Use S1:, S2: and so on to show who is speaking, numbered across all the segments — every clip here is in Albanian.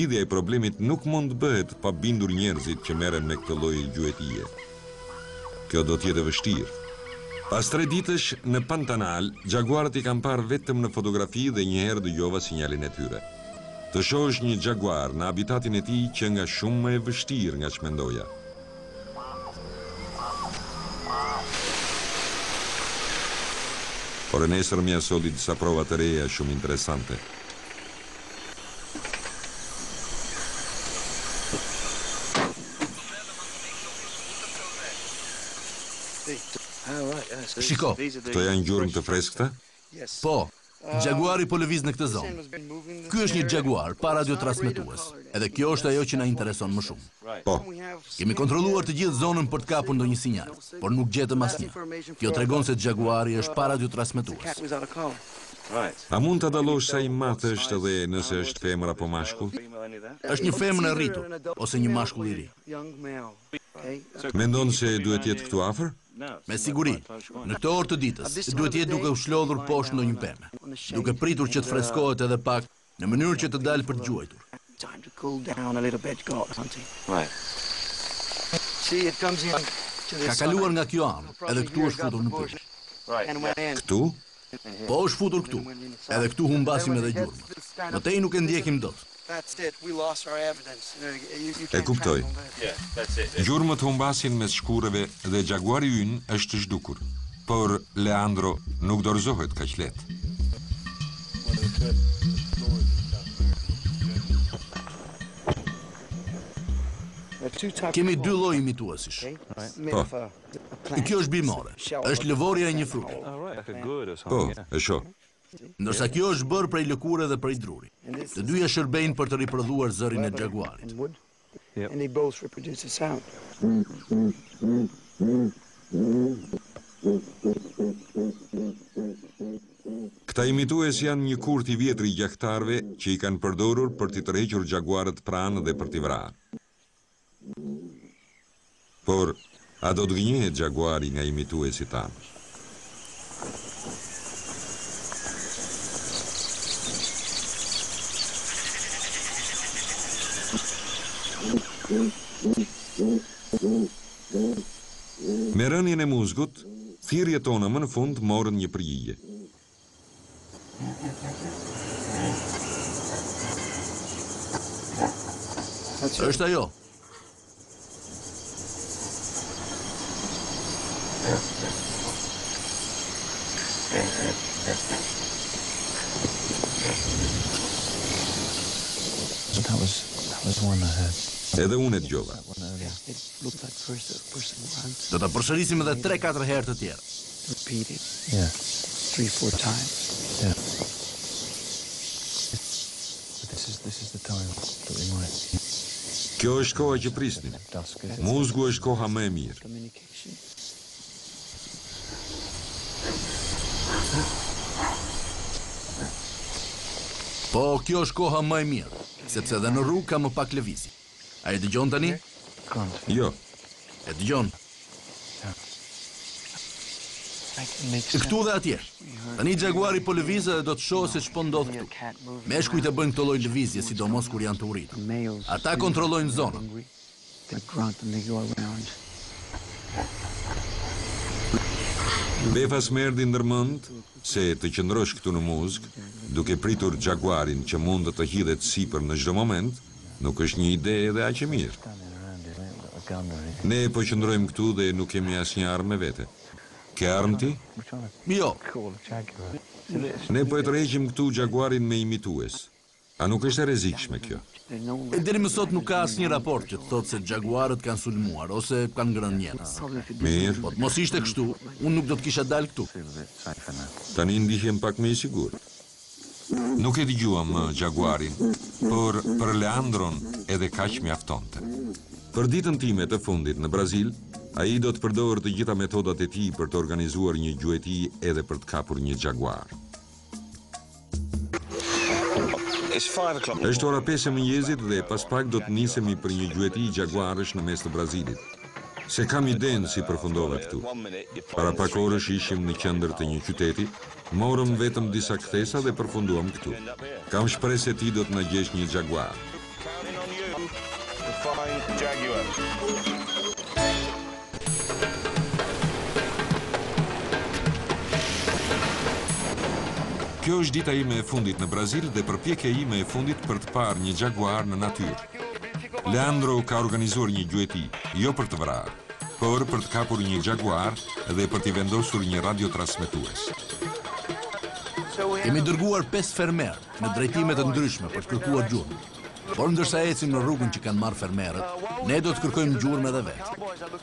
S1: Zgjidhja e problemit nuk mund të bëhet pa bindur njerëzit që merren me këtë lloj gjuetie. Kjo do të jetë e vështirë. Pas tre ditësh në Pantanal, xhaguarët i kam parë vetëm në fotografi dhe një herë dëgjova sinjalin e tyre. Të shohësh një xhaguar në habitatin e tij qenka shumë më e vështirë nga ç'mendoja. Por e nesërmja solli disa prova të reja shumë interesante.
S2: Shiko.
S1: Këto janë gjurmë të freskëta?
S2: Po. Xhaguari po lëviz në këtë zonë. Ky është një xhaguar pa radiotransmetues. Edhe kjo është ajo që na intereson më
S1: shumë. Po.
S2: Kemi kontrolluar të gjithë zonën për të kapur ndonjë sinjal, por nuk gjetëm asnjë. Kjo tregon se xhaguari është pa radiotransmetues.
S1: A mund ta dallosh sa i madh është dhe nëse është femër apo mashkull?
S2: Është një femër e rritur ose një mashkull i ri.
S1: Mendon se duhet të jetë këtu afër?
S2: Me siguri, në këtë orë të ditës, duhet të jetë duke u shlodhur poshtë ndonjë peme, duke pritur që të freskohet edhe pak, në mënyrë që të dalë për të gjuajtur. Ka kaluar nga kjo anë, edhe këtu është futur në pyll.
S1: Këtu?
S2: Po është futur këtu. Edhe këtu humbasim edhe gjurmët. Më tej nuk e ndjekim dot.
S1: E kuptoj. Gjurmët humbasin mes shkurreve dhe xhaguari ynë është zhdukur. Por Leandro nuk dorëzohet kaq lehtë.
S2: Kemi dy lloj imituesish.
S1: Po.
S2: Kjo është bimore. Është lëvorja e një fruti.
S1: Po, e shoh.
S2: Ndërsa kjo është bërë prej lëkure dhe prej druri. Të dyja shërbejnë për të riprodhuar zërin e xhaguarit.
S1: Këta imitues janë një kurth i vjetër i gjahtarëve që i kanë përdorur për t'i tërhequr xhaguarët pranë dhe për t'i vrarë. Por, a do të gënjehet xhaguari nga imituesit tanë? Me rënien e muzgut, thirrjet tona më në fund morën një përgjigje.
S2: Është ajo.
S1: Edhe unë e dëgjova.
S2: Do ta përsërisim edhe 3-4 herë të tjera.
S3: Repeat it. Yeah. 3, 4 times. Yeah. But this is this is the time that we might.
S1: Kjo është koha që prisnim. Muzgu është koha më e mirë.
S3: Communication.
S2: Po, kjo është koha më e mirë, sepse edhe në rrugë ka më pak lëvizje. A e dëgjon tani?
S1: Jo.
S2: E dëgjon. Këtu dhe atje. Tani xhaguari po lëviz dhe do të shohë se ç'po ndodh këtu. Meshkujt e bëjnë këtë lloj lëvizje, sidomos kur janë të uritur. Ata kontrollojnë zonën.
S1: Befas më erdhi ndër mend se të qëndrosh këtu në muzg, duke pritur xhaguarin që mund të të hidhet sipër në çdo moment, nuk është një ide edhe aq e mirë. Ne po qëndrojmë këtu dhe nuk kemi asnjë armë me vete. Ke armë ti?
S2: Jo.
S1: Ne po e tërheqim këtu xhaguarin me imitues. A nuk është e rrezikshme kjo?
S2: E deri më sot nuk ka asnjë raport që të thotë se xhaguarët kanë sulmuar ose kanë ngrënë njerëz.
S1: Mirë.
S2: Po të mos ishte kështu, unë nuk do të kisha dalë këtu.
S1: Tani ndihem pak më i sigurt. Nuk e dëgjuam më xhaguarin, por për Leandron edhe kaq mjaftonte. Për ditën time të fundit në Brazil, ai do të përdorë të gjitha metodat e tij për të organizuar një gjueti edhe për të kapur një xhaguar. Është ora 5 e mëngjesit dhe pas pak do të nisemi për një gjueti xhaguarësh në mes të Brazilit. S'e kam idenë si përfundova këtu. Para pak orësh ishim në qendër të një qyteti, morëm vetëm disa kthesa dhe përfunduam këtu. Kam shpresë se ti do të na gjesh një xhaguar.
S4: you to find jaguar.
S1: Kjo është dita ime e fundit në Brazil dhe përpjekja ime e fundit për të parë një jaguar në natyrë. Leandro ka organizuar një gjueti, jo për të vrarë, por për të kapur një jaguar dhe për t'i vendosur një radiotransmetues.
S2: Kemi dërguar 5 fermerë në drejtime të ndryshme për të kërkuar gjurmë. Por ndërsa ecim në rrugën që kanë marrë fermerët, ne do të kërkojmë gjurmë edhe vetë.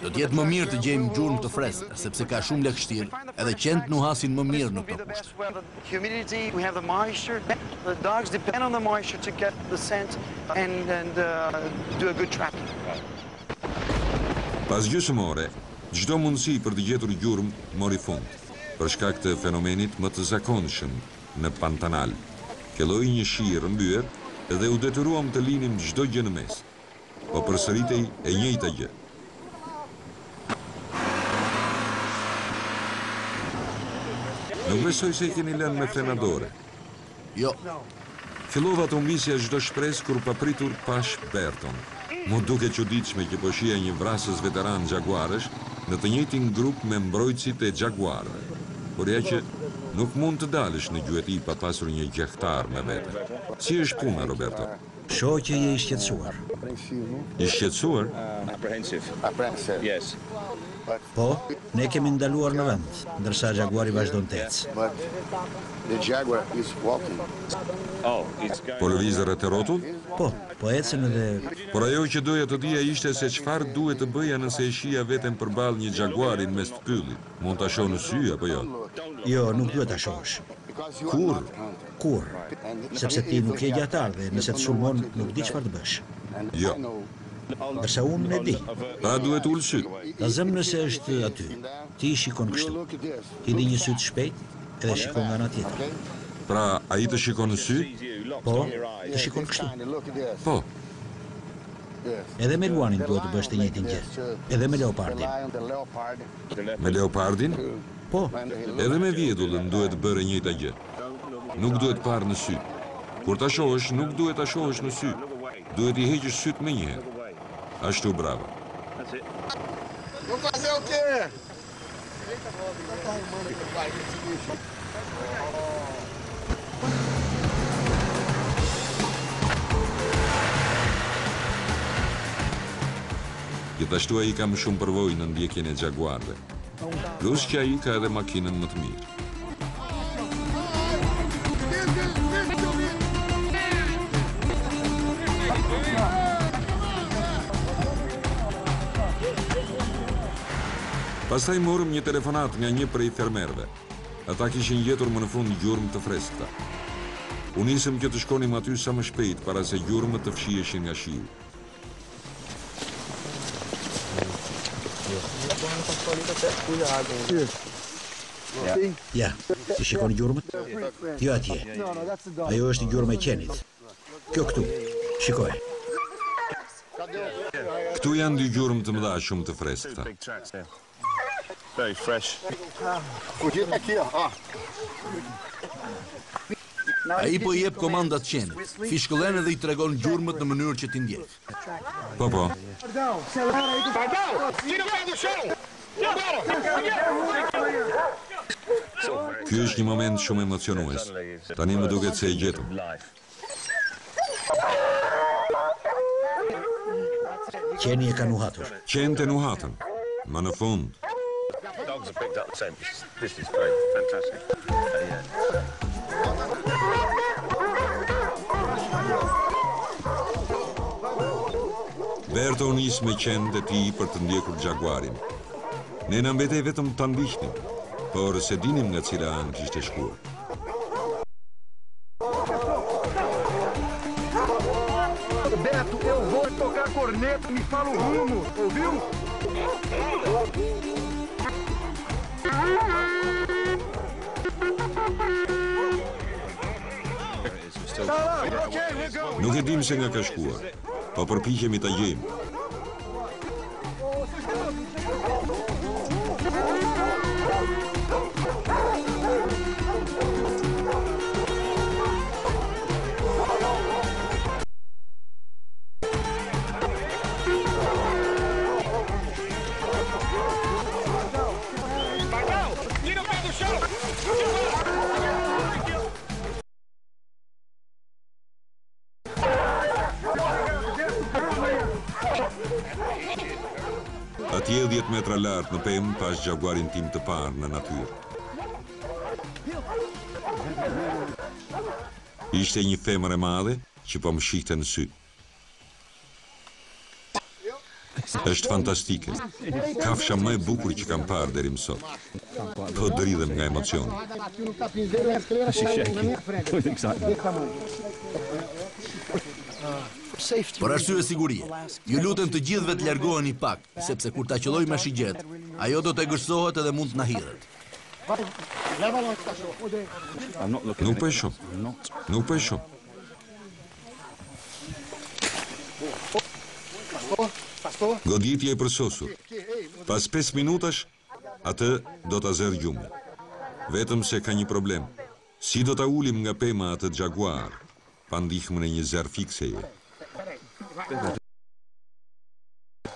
S2: Do të jetë më mirë të gjejmë gjurmë të freskëta, sepse ka shumë lagështirë, edhe qentë nuhasin më mirë në këto kushte.
S3: Humidity, we have the moisture. The dogs depend on the moisture to get the scent and and uh, do a good tracking.
S1: Pas gjysmë ore, çdo mundësi për të gjetur gjurmë mori fund, për shkak të fenomenit më të zakonshëm në Pantanal. Filloi një shi i rrëmbyer dhe u detyruam të linim çdo gjë në mes. Po përsëritej e njëjta gjë. Nuk besoj se i keni lënë me frena dore.
S2: Jo.
S1: Fillova të humbisja çdo shpresë kur papritur pashë Berton. M'u duk e çuditshme që po shihja një vrasës veteran xhaguarësh në të njëjtin grup me mbrojtësit e xhaguarëve. Por ja që nuk mund të dalësh në gjueti pa pasur një gjahtar me vete. Si është puna, Roberto?
S5: Shoh që je i shqetësuar.
S1: I shqetësuar?
S5: Po, ne kemi ndaluar në vend, ndërsa xhaguari vazhdon të ecë.
S1: Po lëviz rreth e rrotull?
S5: Po, po ecën edhe...
S1: Por ajo që doja të dija ishte se çfarë duhet të bëja nëse e shihja veten përballë një xhaguari në mes të pyllit. Mund ta shoh në sy apo jo?
S5: Jo, nuk duhet ta shohësh.
S1: Kurrë.
S5: Kurrë. Sepse ti nuk je gjahtar dhe nëse të sulmon, nuk di çfarë të bësh.
S1: Jo.
S5: Ndërsa unë e di.
S1: Pra duhet ul sytë.
S5: Ta zëmë nëse është aty. Ti shikon kështu. Hidhi një sy të shpejtë edhe shikon nga ana tjetër.
S1: Pra, ai të shikon në sy?
S5: Po, të shikon kështu.
S1: Po.
S5: Edhe me luanin duhet të bësh të njëjtin gjë. Edhe me leopardin.
S1: Me leopardin?
S5: Po.
S1: Edhe me vjedullën duhet bërë e njëjta gjë. Nuk duhet parë në sy. Kur ta shohësh, nuk duhet ta shohësh në sy. Duhet t'i heqësh sytë menjëherë. Ashtu bravo.
S4: Vou fazer o quê?
S1: Gjithashtu ai ka më shumë përvojë në ndjekjen e xhaguarëve. Plus që ai ka edhe makinën më të mirë. Pastaj morëm një telefonatë nga një prej fermerëve. Ata kishin gjetur më në fund gjurmë të freskëta. U nisëm që të shkonim aty sa më shpejt para se gjurmët të fshiheshin nga shiu.
S5: Ja, i shikoni gjurmët? Jo atje. Ajo është gjurma e qenit. Kjo këtu. Shikoje.
S1: Këtu janë dy gjurmë të mëdha shumë të freskëta.
S4: Very fresh.
S2: Ai po i jep komandat qenit, fishkëllen edhe i tregon gjurmët në mënyrë që t'i ndjekë.
S1: Po, po. Ky është një moment shumë emocionues. Tani më duket se e gjetëm.
S5: Qeni e ka nuhatur.
S1: Qentë e nuhatën. Më në fund.
S4: Dogs have picked up the scent. This is great. Fantastic.
S1: Berto u nis me qentë e tij për të ndjekur xhaguarin. Ne na mbetej vetëm ta ndiqnim, por s'e dinim nga cila anë kishte shkuar.
S6: Beto, eu vou tocar corneta, me fala o rumo, ouviu?
S1: Nuk e dimë se nga ka shkuar, po përpiqemi ta gjejmë. Atje 10 metra lart në pemë pashë jaguarin tim të parë në natyrë. Ishte një femër e madhe që po më shihte në sy. Është fantastike. Kafsha më e bukur që kam parë deri më sot. Po dridhem nga emocioni.
S2: Për arsye sigurie, ju lutem të gjithëve të largoheni pak, sepse kur ta qëlloj me shigjetë, ajo do të egërsohet edhe mund të na hidhet.
S1: Nuk po e shoh. Nuk po e shoh. Goditje e përsosur. Pas 5 minutash, atë do ta zërë gjumi. Vetëm se ka një problem. Si do ta ulim nga pema atë jaguar, pa ndihmën e një zjarrfikëseje?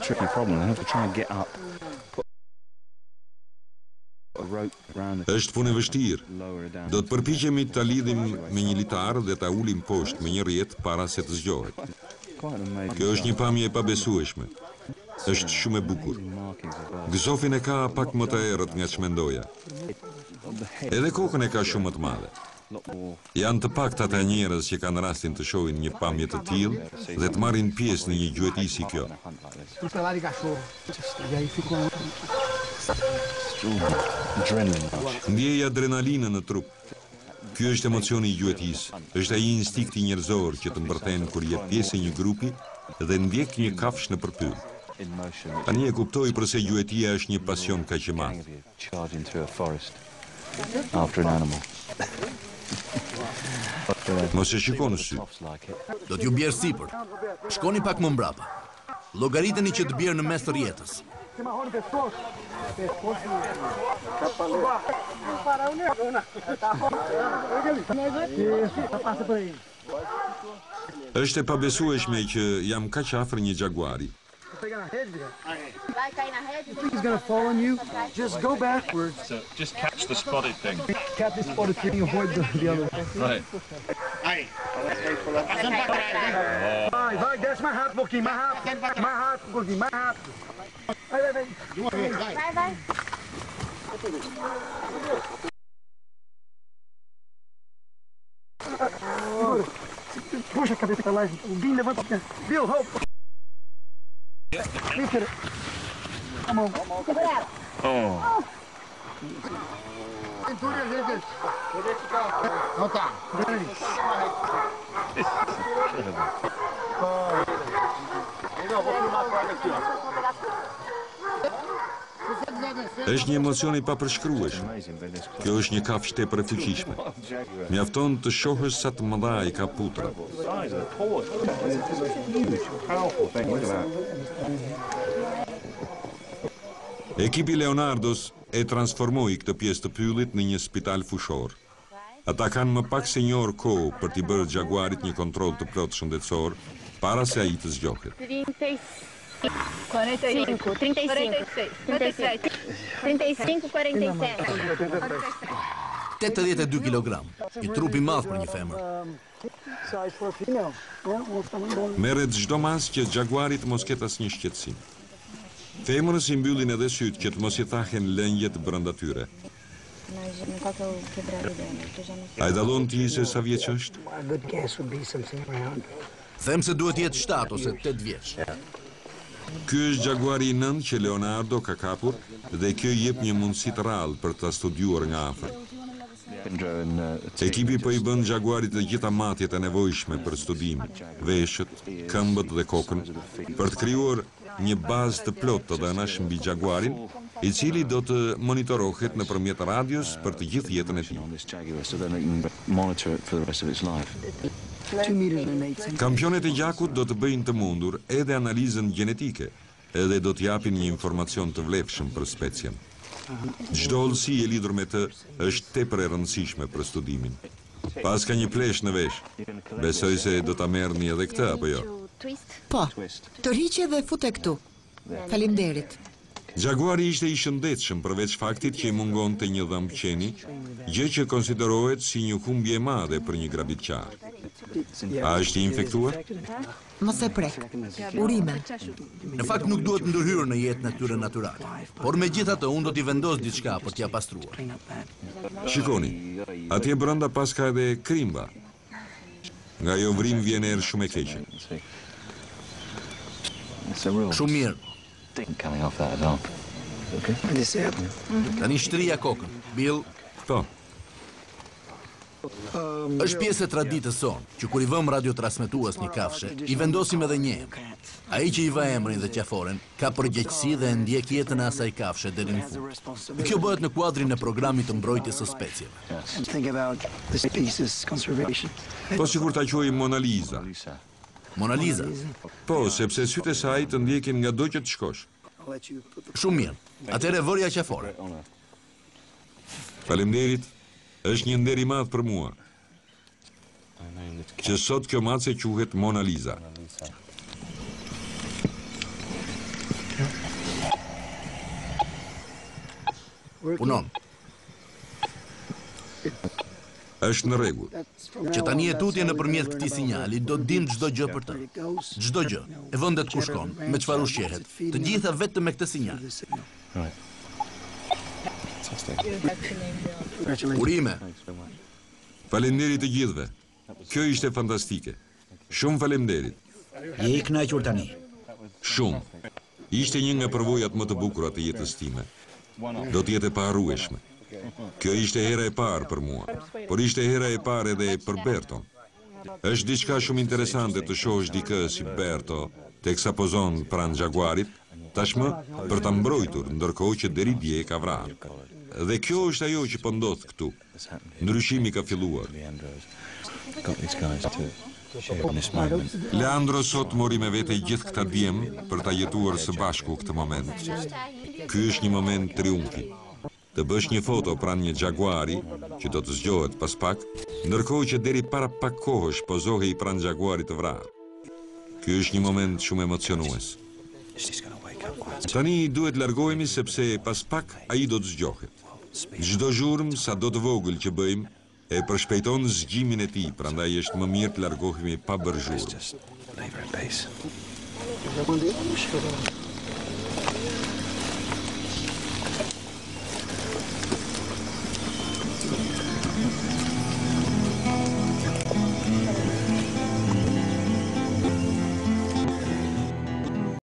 S7: Tricky problem. They have to try and get up. Put a rope round the
S1: Është punë e vështirë.
S7: lower it down.
S1: Do të përpiqemi ta lidhim me një litar dhe ta ulim poshtë me një rrjet para se të zgjohet.
S7: Quite an amazing
S1: Kjo është një pamje e pabesueshme. Është shumë e bukur.
S7: markings as well.
S1: Gëzofin e ka pak më të errët nga ç'mendoja. Edhe kokën e ka shumë më të madhe.
S7: Lot more
S1: Janë të paktë ata njerëz që kanë rastin të shohin një pamje të tillë dhe të marrin pjesë në një gjueti si kjo.
S7: a hunt like this.
S3: Falar de cachorro. E aí ficou.
S7: Adrenaline rush.
S1: Ndjej adrenalinën në trup. Ky është emocioni i gjuetisë. Është ai instinkti njerëzor që të mbërthen kur je pjesë e një grupi dhe ndjek një kafshë nëpër pyll.
S7: In motion.
S1: Tani e kuptoj përse gjuetia është një pasion kaq i madh.
S7: Gang of you charging through a forest after an animal.
S1: Mos e shiko në sy.
S7: Coughs like it.
S2: Do t'ju bjerë sipër. Shkoni pak më mbrapa. Llogariteni që të bjerë në mes të rrjetës.
S6: Você amarrou no pescoço? Pescoço. Isso, passa por aí.
S1: Është e pabesueshme që jam kaq afër një jaguari.
S6: Pega na rede, viado.
S8: Vai cair na rede?
S6: He's gonna fall on you. Just go backwards.
S4: So just catch the spotted thing.
S6: Catch this spotted thing, avoid the, the other.
S4: Right.
S6: Vai, vai, desce mais rápido um pouquinho, mais rápido. Mais rápido um pouquinho, mais rápido. Vai, vai, vai.
S8: Vai, vai.
S6: Segura. Puxa a cabeça pra lá. O Bim levanta. Bill, hold. Lift it. A mão.
S8: Segura ela.
S1: Është një emocion i papërshkrueshëm.
S7: Amazing, but this
S1: Kjo është një kafshë tepër e fuqishme. Mjafton të shohësh sa të mëdha i ka putrat.
S4: Size of the paws. Look at that. It's a huge, powerful thing. Look at that.
S1: Ekipi Leonardos e transformoi këtë pjesë të pyllit në një spital fushor. Ata kanë më pak se një orë kohë për t'i bërë jaguarit një kontroll të plotë shëndetësor para se ai të zgjohet.
S8: 35,
S9: 45,
S8: 35,
S9: 46,
S8: 35, 47.
S2: 82 kg, një trup i madh për një femër.
S6: Size for a female. Yeah, well, someone born.
S1: Merret çdo masë që jaguari të mos ketë asnjë shqetësim. Femrës i mbyllin edhe sytë që të mos i thahen lëngjet brenda tyre.
S8: Imagina qual que é o quebrado dela. Eu já não sei.
S1: A e dallon ti se sa vjeç është?
S3: A good guess would be something around.
S2: Them se duhet jetë 7 ose 8 vjeç.
S1: Ky është jaguari i nëntë që Leonardo ka kapur dhe kjo i jep një mundësi të rrallë për ta studiuar nga afër.
S7: Indro and uh, the team
S1: Ekipi po i bën jaguarit të gjitha matjet e nevojshme për studim, veshët, këmbët dhe kokën, për të krijuar një bazë të plotë të dhënash mbi jaguarin, i cili do të monitorohet nëpërmjet radios për të gjithë jetën e tij.
S7: on this jaguar so then they can monitor it for the rest of its life.
S3: 2 meters and 8 centimeters.
S1: Kampionet e gjakut do të bëjnë të mundur edhe analizën gjenetike, edhe do të japin një informacion të vlefshëm për specien. Çdo hollësi e lidhur me të është tepër e rëndësishme për studimin. Pas ka një plesh në vesh. Besoj se do ta merrni edhe këtë apo jo.
S8: Twist.
S9: Po, tërhiqe dhe fute këtu. Faleminderit.
S1: Xhaguari ishte i shëndetshëm përveç faktit që i mungonte një dhëmb qeni, gjë që konsiderohet si një humbje e madhe për një grabitqar. A është i infektuar?
S10: Mos e prek. Urime.
S2: Në fakt nuk duhet ndërhyrë në jetën e tyre natyrale, por megjithatë unë do t'i vendos diçka për t'ia pastruar.
S1: Shikoni, atje brenda paska edhe krimba. Nga ajo vrimë vjen erë shumë e keqe.
S2: Shumë mirë. Tani shtrija kokën. Bill.
S1: Po.
S2: Është pjesë e traditës sonë, që kur i vëmë radiotransmetues një kafshe, i vendosim edhe një emër. Ai që i vë emrin dhe qaforen, ka përgjegjësi dhe e ndjek jetën e asaj kafshe deri në fund. Kjo bëhet në kuadrin e programit të mbrojtjes së specieve.
S1: Po sikur ta quajmë Mona Lisa.
S2: Mona Lisa?
S1: Po, sepse sytë e saj të ndjekin ngado që të shkosh.
S2: Shumë mirë. Atëherë vërja qafore.
S1: Faleminderit. Është një nder i madh për mua. Që sot kjo mace quhet Mona Lisa.
S2: Punon.
S1: Është në rregull.
S2: Që tani e tutje nëpërmjet këtij sinjali do të dimë çdo gjë për të. Çdo gjë, e vendet ku shkon, me çfarë ushqehet, të gjitha vetëm me këtë sinjal. Urime.
S1: Faleminderit të gjithëve. Kjo ishte fantastike. Shumë faleminderit.
S5: Je i kënaqur tani?
S1: Shumë. Ishte një nga përvojat më të bukura të jetës time. Do të jetë e paharrueshme. Kjo ishte hera e parë për mua, por ishte hera e parë edhe për Berton. Është diçka shumë interesante të shohësh dikë si Berto teksa pozon pranë xhaguarit, tashmë për ta mbrojtur, ndërkohë që deri dje e ka vrarë. Dhe kjo është ajo që po ndodh këtu. Ndryshimi ka filluar. Leandro sot mori me vete gjithë këta djem për ta jetuar së bashku këtë moment. Ky është një moment triumfi. Të bësh një foto pranë një xhaguari që do të zgjohet pas pak, ndërkohë që deri para pak kohësh pozohej pranë xhaguarit të vrarë. Ky është një moment shumë emocionues. Tani duhet largohemi sepse pas pak ai do të zgjohet. Çdo zhurmë, sado të vogël që bëjmë, e përshpejton zgjimin e tij, prandaj është më mirë të largohemi pa bërë zhurmë.